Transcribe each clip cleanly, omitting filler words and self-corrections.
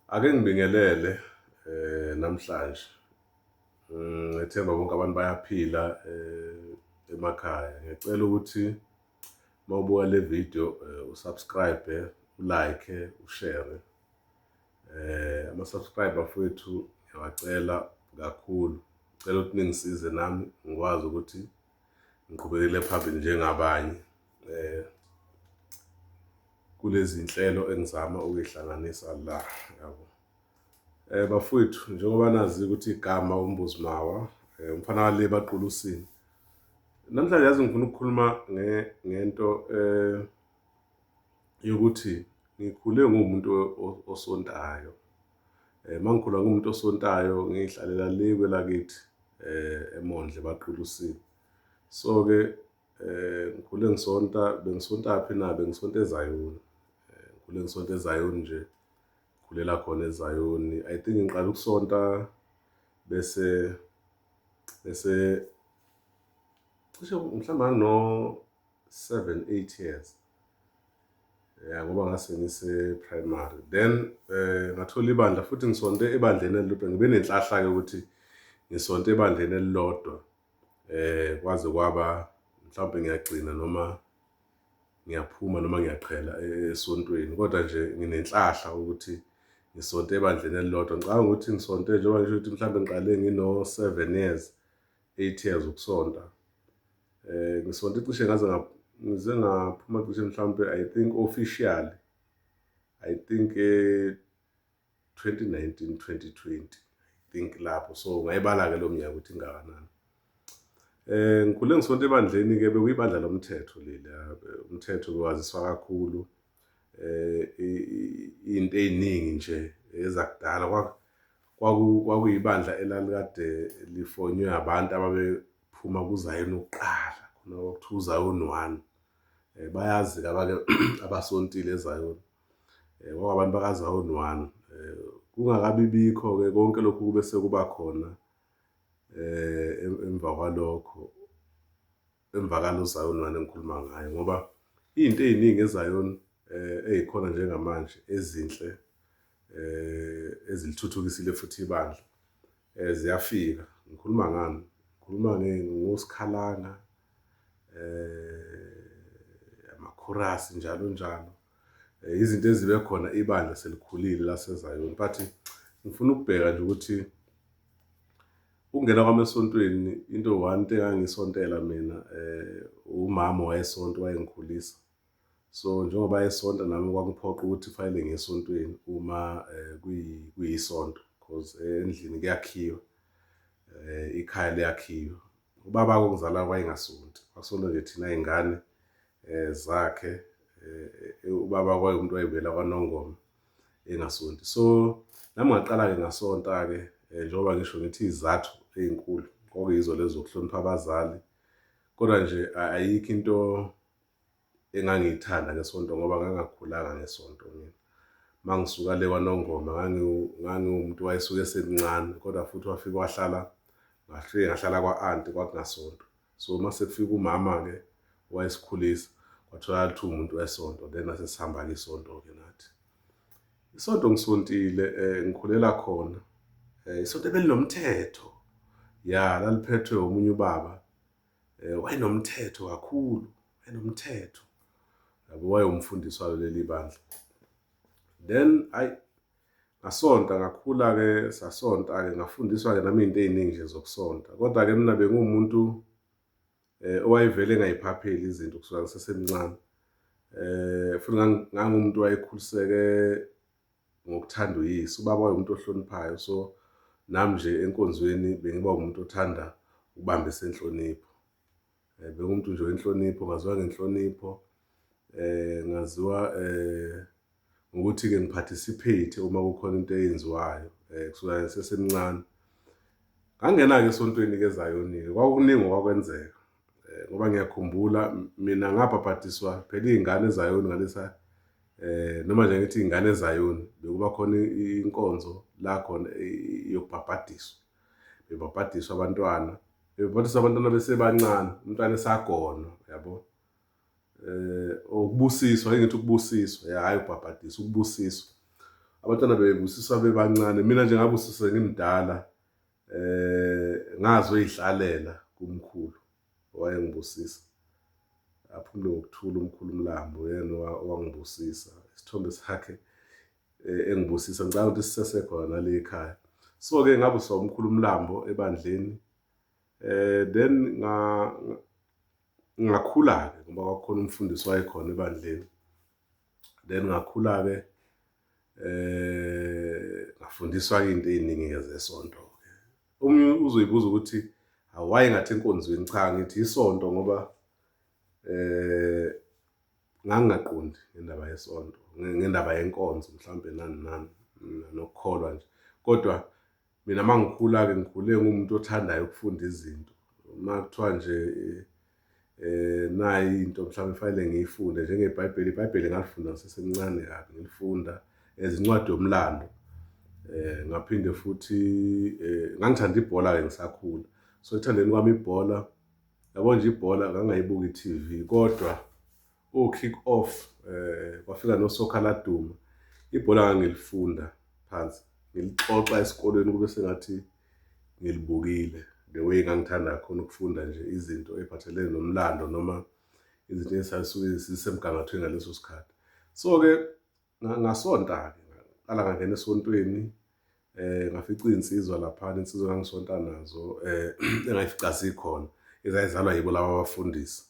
Ake ngibingelele namhlanje. Ngethemba bonke abantu bayaphila emakhaya. Ngiyacela ukuthi uma ubuka le video u-subscribe, u-like, u-share. Ama-subscribe bafowethu ngiyawacela kakhulu. Ngicela ukuthi ningisize nami ngikwazi ukuthi ngiqhubekele phambili njengabanye. Kulezi nhlelo engizama ukuyihlanganisa la, yabo. Bafowethu, njengoba nazi ukuthi igama uMbuzi Mawa, umfana wale baqulusini. Namhlanje yazi ngifuna ukukhuluma ngento yokuthi ngikhule nguwumuntu osontayo. Mangikhula nguwumuntu osontayo ngihlalela le kwelakithi eMondle baqulusini. So-ke ngikhule ngisonta, bengisonta phi na? Bengisonta eZayoni. Ngikhule ngisonta eZayoni nje, ngikhulela khona eZayoni. I think ngiqala ukusonta bese cishe mhlawumbe ngangino-7, 8 years. Ya, ngoba ngase ngise-primary. Then ngathola ibandla futhi ngisonte ebandleni elilodwa. Ngibe nenhlahla-ke ukuthi ngisonte ebandleni elilodwa kwaze kwaba mhlawumbe ngiyagcina noma ngiyaphuma noma ngiyaqhela esontweni, kodwa nje nginenhlahla ukuthi ngisonte ebandleni elilodwa. Ngicabanga ukuthi ngisonte njengoba ngisho ukuthi mhlawumbe ngiqale ngino-7 years, 8 years ukusonta. Ngisonte cishe ngaze ngize ngaphuma cishe mhlawumbe I think officially, I think 2019, 2020, I think lapho. So ungayibala-ke lo mnyaka ukuthi ingakanani. Ngikhule ngisonta ebandleni-ke, bekuyibandla lomthetho leli. Umthetho bewaziswa kakhulu. Into ey'ningi nje ezakudala kwakuyibandla elalikade lifonywe abantu ababephuma kuZayoni wokuqala, khona kwakuthiwa uZayoni 1. Bayazi-ke abake abasontile eZayoni. Kwakuwabantu bakaZayoni 1. Kungakabi bikho-ke konke lokhu kube sekuba khona emva kwalokho, emva kwalo Zayoni 1 engikhuluma ngayo, ngoba iy'nto ey'ningi eZayoni ey'khona njengamanje ezinhle ezilithuthukisile futhi ibandla ziyafika. Ngikhuluma ngani? Ngikhuluma ngoSikhalanga, amakhorasi njalo njalo. Izinto ezibe khona ibandla selikhulile laseZayoni, but ngifuna ukubheka nje ukuthi ukungena kwami esontweni, into one into engangiyisontela mina, umama wayesonta, wayengikhulisa. So njengoba esonta nami kwakuphoqa ukuthi kufanele ngiye esontweni uma kuyisonto, cause endlini kuyakhiwa, ikhaya liyakhiwa. Ubaba ongizalayo wayengasonti, kwasonta nje thina iy'ngane zakhe. Ubaba kwayumuntu wayevela kwaNongoma engasonti. So nami ngaqala-ke ngasonta-ke, njengoba ngisho ngithi iy'zathu ey'nkulu kwakuyizo lezo zokuhlonipha abazali. Kodwa nje ayikho into engangiyithanda ngesonto ngoba ngangakhulanga ngesonto mina. Uma ngisuka le kwaNongoma ngangiwumuntu wayesuke esemncane, kodwa futhi wafike wahlala, ngafike ngahlala kwa-anti kwakungasonto. So uma sekufika umama-ke wayesikhulisa, kwatholakala ukuthi uwumuntu wesonto, then nase sihamba-ke isonto-ke nathi. Isonto ngisontile ngikhulela khona. Isonto ebelinomthetho. Ya, laliphethwe omunye ubaba. Wayenomthetho kakhulu, wayenomthetho. Yabo, wayewumfundisi walo leli bandla. Then ayi ngasonta, ngakhula-ke, sasonta-ke, ngafundiswa-ke nami iy'nto ey'ningi nje zokusonta. Kodwa-ke mina benguwumuntu owayevele engayiphapheli izinto kusuka ngisesemncane. Futhi ngangumuntu owayekhuliseke ngokuthanda uyise. Ubaba wayewumuntu ohloniphayo, so nami nje enkonzweni bengiba umuntu othanda ukubambisa inhlonipho. Bengumuntu nje wenhlonipho, ngaziwa ngenhlonipho, ngaziwa ngokuthi-ke ngi-participate uma kukhona into eyenziwayo kusuka ngisesemncane. Ngangena-ke esontweni-ke eZayoni-ke, kwakukuningi okwakwenzeka ngoba ngiyakhumbula mina ngabhabhadiswa phela iy'ngane eZayoni ngalesa noma nje ngithi iy'ngane eZayoni bekuba khona inkonzo la khona yokubhabhadiswa. Bebhabhadiswa abantwana, bebhabhadiswa abantwana besebancane, umntwana esagonwa, yabo. Ukubusiswa, ake ngithi ukubusiswa, ya hhayi ukubhabhadiswa, ukubusiswa. Abantwana bebusiswa bebancane. Mina nje ngabusiswa ngimdala, ngazoyihlalela kumkhulu owayengibusisa. Aphumule ngokuthula umkhulu uMlambo, uyena owangibusisa. Isithombe sakhe engibusisa ngicabanga ukuthi sisesekhona nale ekhaya. So-ke ngabuswa umkhulu uMlambo ebandleni. Then ngakhula-ke ngoba kwakukhona umfundisi wayekhona ebandleni. Then ngakhula-ke ngafundiswa-ke into ey'ningi-ke zesonto-ke. Omunye uzoyibuza ukuthi why ngathi enkonzweni? Cha, ngithi isonto ngoba ngangingaqondi ngendaba yesonto, ngendaba yenkonzo mhlawumbe nani nani nokukholwa nje. Kodwa mina uma ngikhula-ke ngikhule ngumuntu othandayo ukufunda izinto. Uma kuthiwa nje nayi into mhlawumbe fanele ngiyifunde njengeBhayibheli, iBhayibheli ngalifunda ngisesemncane kabi, ngilifunda as incwadi yomlando. Ngaphinde futhi ngangithanda ibhola-ke ngisakhula. So ekuthandeni kwami ibhola, yabo nje ibhola ngangingayibuki i-TV kodwa o-kick off kwafika no-Soccer Laduma, ibhola ngangilifunda phansi, ngilixoxa esikolweni kube sengathi ngilibukile. The way ngangithanda khona ukufunda nje izinto ey'phathelene nomlando noma izinto ezisuke zisemgangathweni ngaleso sikhathi. So-ke ngasonta-ke, ngaqala ngangena esontweni, ngafica iy'nsizwa laphana, iy'nsizwa engangisonta nazo engayifica zikhona, ezayizalwa yibo laba abafundisi.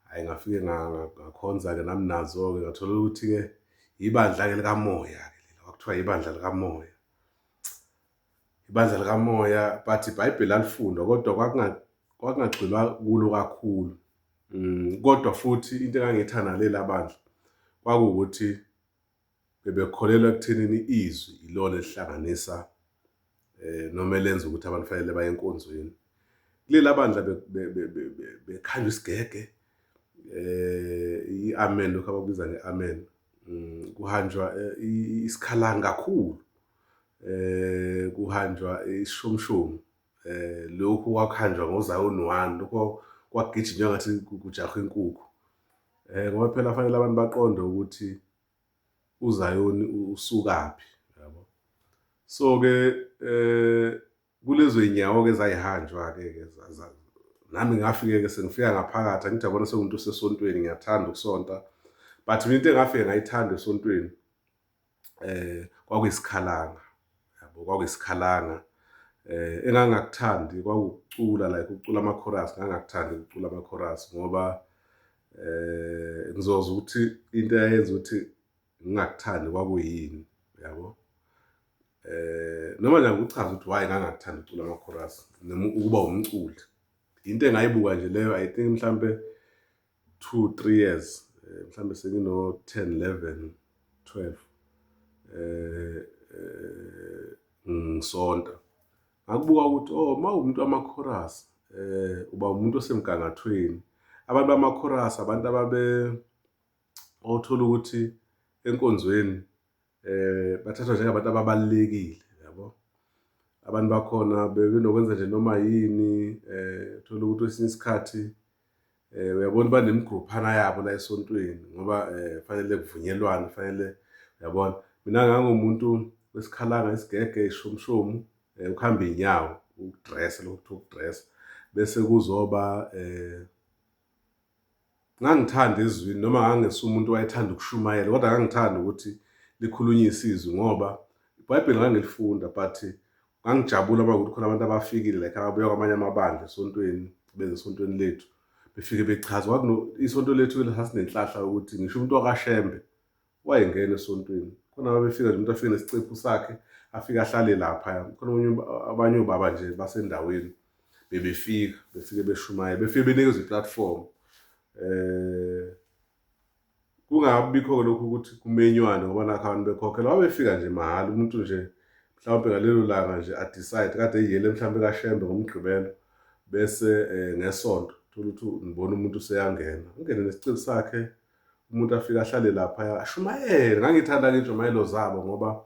Hhayi, ngafike ngakhonza-ke nami nazo-ke, ngathola ukuthi-ke ibandla-ke likamoya-ke lela, kwakuthiwa ibandla likamoya. Ibandla likamoya, but iBhayibheli lalifundwa kodwa kwakungagxilwa kulo kakhulu. Kodwa futhi into engangiyithanda ngaleli bandla kwakuwukuthi bebekholelwa ekuthenini izwi ilona elihlanganisa noma elenza ukuthi abantu fanele baye enkonzweni. Kulela bandla bekhanjwa isigege, i-amen, lokhu abakubiza nge-amen. Kuhanjwa isikhalanga kakhulu, kuhanjwa isishomshomi, lokhu kwakuhanjwa ngoZayoni one, lokhu kwakugijinywa ngathi kujahwa inkukhu. Ngoba phela fanele abantu baqonde ukuthi uZayoni usukaphi, yabo. So-ke kulezo y'nyawo-ke ezayihanjwa-ke nami ngafike-ke sengifika ngaphakathi, angithi yabona sewumuntu osesontweni, ngiyathanda ukusonta. But mina into engafike ngayithanda esontweni kwakuyisikhalanga, yabo, kwakuyisikhalanga. Engangingakuthandi kwakuwukucula, like ukucula ama-chorus, ngangingakuthandi ukucula ama-chorus ngoba ngizozwa ukuthi into eyayenza ukuthi ngingakuthandi kwakuyini, yabo. Noma nje angikuchaze ukuthi why ngangingakuthandi ukucula ama-chorus noma ukuba umculi. Into engayibuka nje leyo, I think mhlampe 2, 3 years, mhlambe sengino 10, 11, 12 ngisonta. Ngakubuka ukuthi oh, uma uwumuntu wama-chorus uba umuntu osemgangathweni. Abantu bama-chorus abantu ababe othola ukuthi enkonzweni bathathwa njengabantu ababalulekile, yabo. Abantu bakhona bebenokwenza nje noma yini, uthola ukuthi kwesinye isikhathi uyabona banemigruphana yabo la esontweni ngoba fanele kuvunyelwane, fanele uyabona. Mina ngangumuntu wesikhalanga, isigege, ishomshomu, ukuhamba iy'nyawo, ukudresa, lokhu kuthiwa ukudresa. Bese kuzoba ngangithanda ezwini noma ngangingesiye umuntu owayethanda ukushumayela, kodwa ngangithanda ukuthi likhulunyiswe izwi ngoba iBhayibheli ngangilifunda, but ngangijabula uma kuwukuthi khona abantu abafikile like ababuya kwamanye amabandla esontweni, beze esontweni lethu, befike bechaza. Isonto lethu sasinenhlahla yokuthi ngisho umuntu wakwaShembe wayengena esontweni. Khona babefika nje umuntu afike nesicephu sakhe, afike ahlale laphaya. Khona abanye obaba nje basendaweni bebefika, befike beshumayela, befike benikezwe i-platform. Kungabikho-ke lokhu ukuthi kumenywane ngoba nakho abantu bekhokhela, babefika nje mahhala umuntu nje mhlawumbe ngalelo langa nje a-decide kade eyiyele mhlawumbe kaShembe ngoMgqibelo, bese ngeSonto uthola ukuthi ngibona umuntu useyangena, angene nesicephu sakhe, umuntu afike ahlale laphaya ashumayele. Ngangithanda-ke iy'ntshumayelo zabo ngoba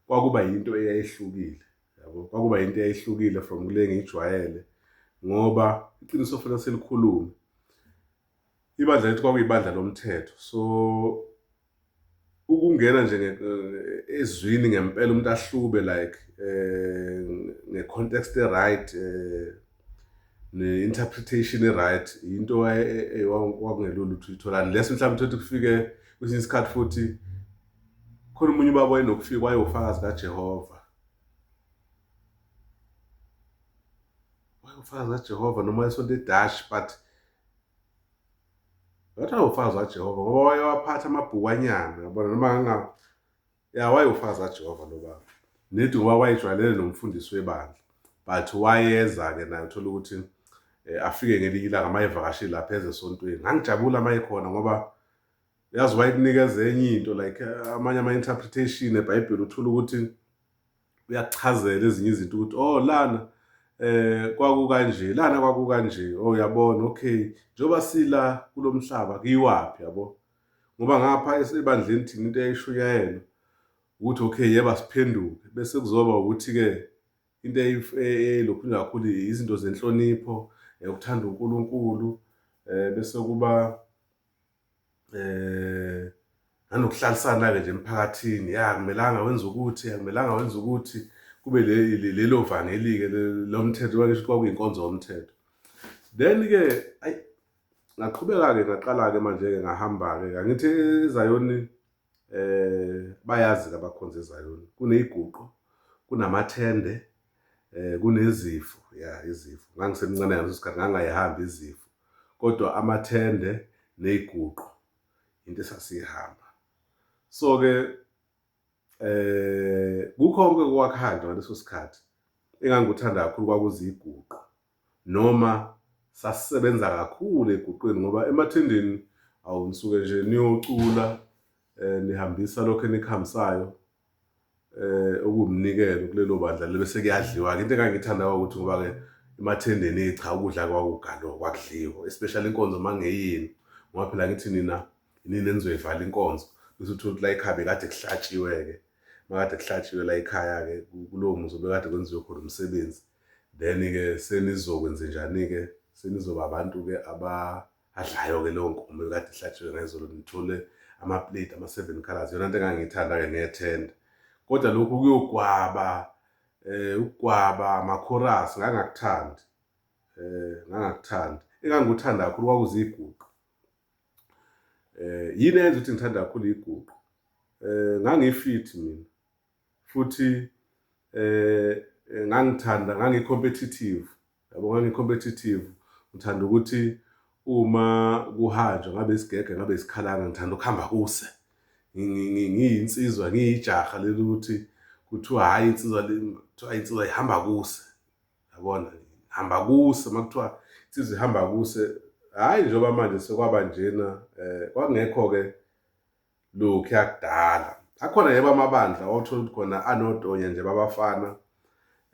kwakuba yinto eyayihlukile, yabo, kwakuba yinto eyayihlukile from kule engiyijwayele ngoba iqiniso fanele silikhulume. Ibandla lethu kwakuyibandla lomthetho, so Ukungena nje ezwini ngempela umuntu ahlube like nge-context e-right ne-interpretation e-right into kwakungelula ukuthi uyithola unless mhlawumbe uthole kufike kwesinye isikhathi futhi khona omunye ubaba wayenokufika wayewufakazi kaJehova wayewufakazi kaJehova noma wayesonto eDash but Ngathi wayewufakazi kaJehova ngoba wayewaphatha amabhukwanyana yabona noma nganga ya wayewufakazi kaJehova lo baba. Nedi ngoba wayejwayelene nomfundisi webandla but wayeza-ke naye uthola ukuthi eh, afike ngelinye ilanga uma evakashile lapha eze esontweni. Ngangijabula uma ekhona ngoba yazi wayekunikeza enye into like eh, amanye ama-interpretation eBhayibheli uthola ukuthi uyakuchazela ezinye izinto ukuthi oh lana eh kwakukanje lana kwakukanje oh uyabona okay njengoba sila kulomhlaba kuyiwaphi yabo ngoba ngapha ebandleni thina into eyayishunyayelwa ukuthi okay yeba siphenduke bese kuzoba ukuthi ke into eyilokhu kakhulu izinto zenhlonipho ukuthanda uNkulunkulu eh bese kuba eh nanokuhlalisana-ke nje emphakathini ya akumelanga wenze ukuthi akumelanga wenze ukuthi kube lelo vangeli-ke lo mthetho ngisho kwakuyinkonzo yomthetho then-ke ayi ngaqhubeka-ke ngaqala-ke manje-ke ngahamba-ke angithi ezayoni eh bayazi-ke abakhonza ezayoni kuneyiguqo kunamathende eh kunezifo ya izifo ngangisemncane ngaleso sikhathi ngangayihambi izifo kodwa amathende neyiguqo into esasihamba so ke eh kukho konke kwakhanjwa ngaleso sikhathi engangikuthanda kakhulu kwakuziguqo noma sasisebenza kakhulu eguqweni ngoba emathendeni awu nisuke nje niyocula eh nihambisa lokho enikhambisayo eh okuwumnikelo kulelo bandla lelo bese kuyadliwa-ke into engangithanda ukuthi ngoba-ke emathendeni cha ukudla kwakugalo kwakudliwa especially inkonzo uma ngeyini ngoba phela ngithi nina nini enizoyivala inkonzo bese uthola ukuthi la ekhaya bekade kuhlatshiwe-ke makade kuhlatshiwe la ekhaya-ke kulowo muzi obekade kwenziwe khona umsebenzi then-ke senizokwenzenjani-ke senizoba abantu-ke aba adlayo-ke leyo nkomo ekade ihlatshiwe ngayizolo nithole ama-plate ama-seven colors yona nto engangiyithanda-ke ngethenda kodwa lokhu kuyogwaba eh ukugwaba amakhorasi ngangakuthandi eh ngangakuthandi engangikuthanda kakhulu kwakuziguqo eh yini eyenza ukuthi ngithanda kakhulu iguqo eh ngangifit mina futhi eh ngangithanda ngangi-competitive yabo ngangi-competitive ngithanda ukuthi uma kuhanjwa ngabe isigege ngabe isikhalanga ngithanda ukuhamba kuse ngiyinsizwa ngiyijaha leli ukuthi kuthiwa hhayi insizwa kuthiwa insizwa ihamba kuse yabona hamba kuse uma kuthiwa insizwa ihamba kuse hhayi njengoba manje sekwaba njena um kwakungekho-ke lokhuya kudala akhona yebo amabandla awuthola ukuthi khona anotonya nje babafana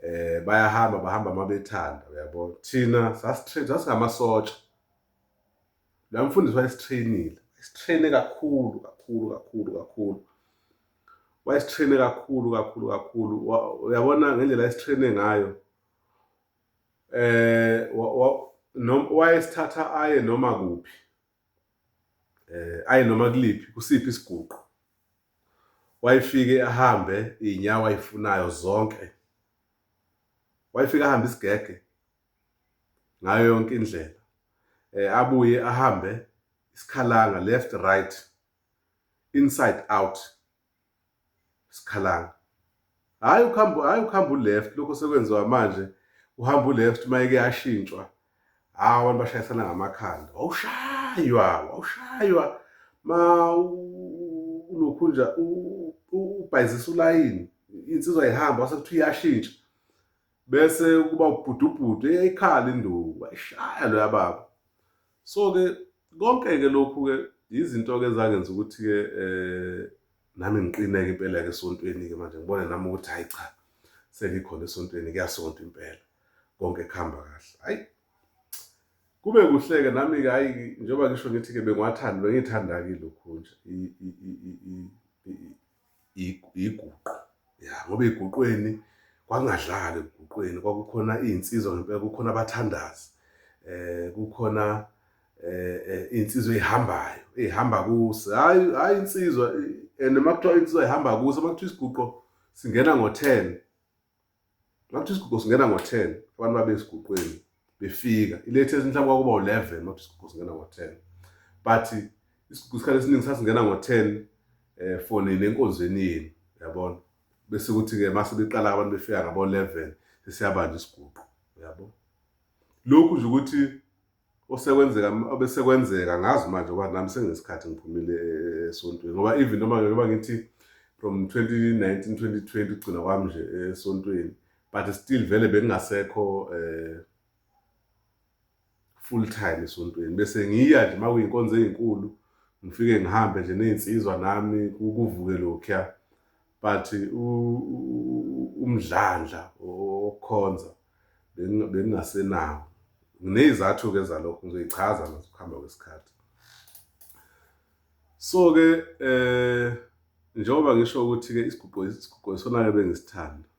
eh bayahamba bahamba mabethanda uyabo thina sasitrain sasingamasotsha la mfundisi wayesitrainile wayesitraine kakhulu kakhulu kakhulu kakhulu wayesitraine kakhulu kakhulu kakhulu uyabona ngendlela ayesitraine ngayo eh wayesithatha aye noma kuphi eh aye noma kuliphi kusiphi isiguqo wayefike ahambe izinyawo ayifunayo zonke wayefike ahambe isigege ngayo yonke indlela eh abuye ahambe isikhalanga left right inside out Sikhalanga. Hhayi ukuhamba, hhayi ukuhamba u-left, lokhu osekwenziwa manje, uhamba u-left uma eke yashintshwa, hhawu abantu bashayisana ngamakhanda. Wawushaywa, wawushaywa ma ulokhu nje ubhayizisa ulayini, insizwa ihamba kwase kuthiwa iyashintsha. Bese kuba ubhudubhudu, eyayikhala induku, wayishaya loya baba. So-ke konke-ke lokhu-ke izinto-ke ezangenza ukuthi-ke um nami ngiqineke impela-ke esontweni-ke manje ngibone nami ukuthi hhayi cha sengikhona esontweni kuyasontwa impela konke kuhamba kahle hhayi kube kuhle-ke nami-ke hhayi njengoba ngisho ngithi-ke bengiwathanda bengiyithanda-ke ilokhu nje iguqo ya ngoba eguqweni kwakungadlali eguqweni kwakukhona iy'nsizwa ngempela kukhona abathandazi eh kukhona eh, eh insizwa ezihambayo ehamba kuse hayi hayi insizwa And uma kuthiwa insizwa ihamba kuso, uma kuthiwa isiguqo singena ngo-10, uma kuthiwa isiguqo singena ngo-10, abantu babe esiguqweni befika ilethe mhlawumbe kwakuba u-11 uma kuthiwa isiguqo singena ngo-10, but isiguqo isikhathi esiningi sasingena ngo-10 for nina enkonzweni yenu, uyabona. Bese kuthi-ke mase beqala abantu befika ngabo-11, sesiyabanja isiguqo, uyabo. Lokhu nje ukuthi osekwenzeka obesekwenzeka ngazi manje, ngoba nami senginesikhathi ngiphumile esontweni, ngoba even noma njengoba ngithi from 2019 2020 ugcina kwami nje esontweni, but still vele bengingasekho full time esontweni. Bese ngiya nje uma kuyinkonzo ey'nkulu, ngifike ngihambe nje ney'nsizwa nami kuvuke lokhuya, but umdlandla wokukhonza bengingasenawo. Nginey'zathu-ke zalokho, ngizoyichaza nazo ukuhamba kwesikhathi. So-ke njengoba ngisho ukuthi-ke isiguqo, isiguqo isona-ke bengisithanda.